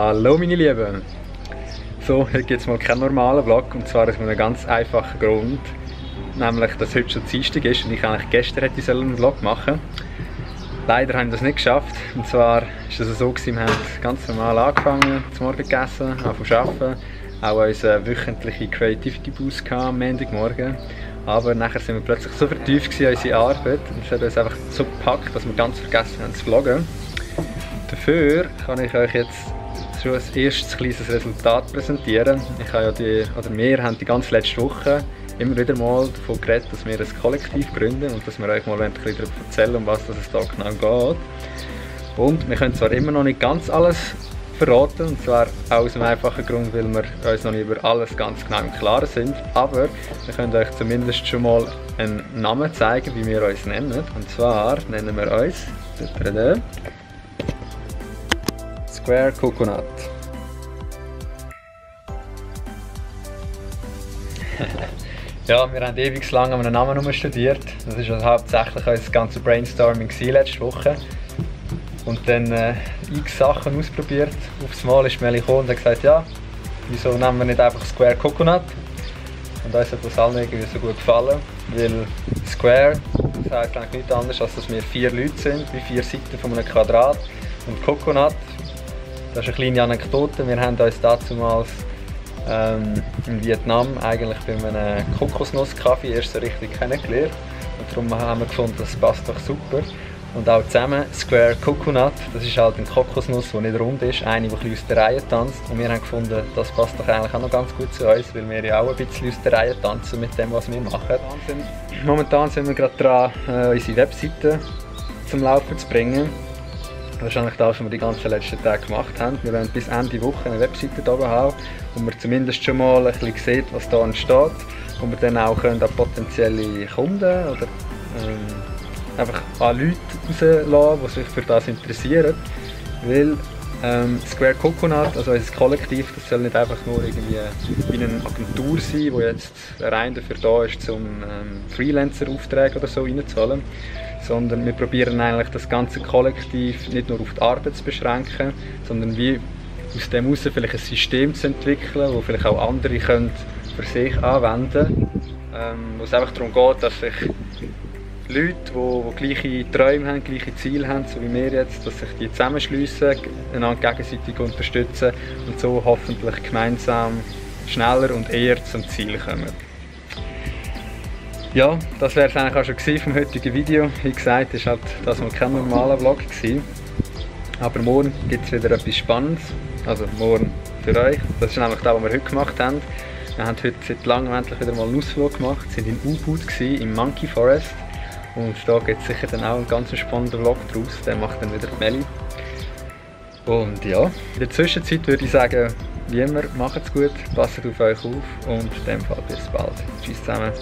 Hallo meine Lieben! So, heute gibt es mal keinen normalen Vlog, und zwar aus einem ganz einfachen Grund. Nämlich, dass heute schon Dienstag ist und ich eigentlich gestern hätte einen Vlog machen. Leider haben wir das nicht geschafft. Und zwar ist es so, wir haben ganz normal angefangen, zum Morgen gegessen, angefangen zu arbeiten. Auch unseren wöchentlichen Creativity Boost am Montagmorgen. Aber nachher sind wir plötzlich so vertieft in unsere Arbeit und es hat uns einfach so gepackt, dass wir ganz vergessen haben zu vloggen. Dafür kann ich euch jetzt schon ein erstes kleines Resultat präsentieren. Wir haben die ganze letzte Woche immer wieder mal davon geredet, dass wir ein Kollektiv gründen und dass wir euch mal ein bisschen darüber erzählen, um was es da genau geht. Und wir können zwar immer noch nicht ganz alles verraten, und zwar aus dem einfachen Grund, weil wir uns noch nicht über alles ganz genau im Klaren sind, aber wir können euch zumindest schon mal einen Namen zeigen, wie wir uns nennen. Und zwar nennen wir uns Square Coconut. Ja, wir haben ewig lang an einem Namen studiert. Das ist also hauptsächlich unser ganzes Brainstorming letzte Woche. Und dann x Sachen ausprobiert. Aufs Mal ist Meli gekommen und hat gesagt, ja, wieso nennen wir nicht einfach Square Coconut? Und uns hat das allen irgendwie so gut gefallen, weil Square, das heisst eigentlich nichts anderes, als dass wir 4 Leute sind, wie 4 Seiten von einem Quadrat. Und Coconut, das ist eine kleine Anekdote, wir haben uns damals in Vietnam eigentlich bei einem Kokosnusskaffee erst so richtig kennengelernt. Und darum haben wir gefunden, das passt doch super. Und auch zusammen Square Coconut, das ist halt eine Kokosnuss, die nicht rund ist, eine, die ein bisschen aus der Reihe tanzt. Und wir haben gefunden, das passt doch eigentlich auch noch ganz gut zu uns, weil wir ja auch ein bisschen aus der Reihe tanzen mit dem, was wir machen. Momentan sind wir gerade dran, unsere Webseite zum Laufen zu bringen. Das ist eigentlich das, was wir die ganzen letzten Tage gemacht haben. Wir werden bis Ende Woche eine Webseite da haben, wo man zumindest schon mal ein bisschen sieht, was da entsteht. Wo wir dann auch an potenzielle Kunden oder einfach an Leute rauslassen, die sich für das interessieren. Weil Square Coconut, also unser Kollektiv, das soll nicht einfach nur irgendwie wie eine Agentur sein, die jetzt rein dafür da ist, um Freelancer-Aufträge oder so reinzuholen. Sondern wir probieren eigentlich das ganze Kollektiv nicht nur auf die Arbeit zu beschränken, sondern wie aus dem heraus vielleicht ein System zu entwickeln, das vielleicht auch andere können für sich anwenden können. Wo es einfach darum geht, dass sich Leute, die gleiche Träume haben, gleiche Ziele haben, so wie wir jetzt, dass sich die zusammenschliessen, einander gegenseitig unterstützen und so hoffentlich gemeinsam schneller und eher zum Ziel kommen. Ja, das wäre es eigentlich auch schon vom heutigen Video. Wie gesagt, das war halt das mal kein normaler Vlog gewesen. Aber morgen gibt es wieder etwas Spannendes. Also morgen für euch. Das ist nämlich das, was wir heute gemacht haben. Wir haben heute seit langem endlich wieder mal einen Ausflug gemacht. Wir waren in U-Boot im Monkey Forest. Und da gibt es sicher dann auch einen ganz spannenden Vlog draus. Den macht dann wieder Meli. Und ja, in der Zwischenzeit würde ich sagen, wie immer, macht's gut, passt auf euch auf und in dem Fall bis bald. Tschüss zusammen.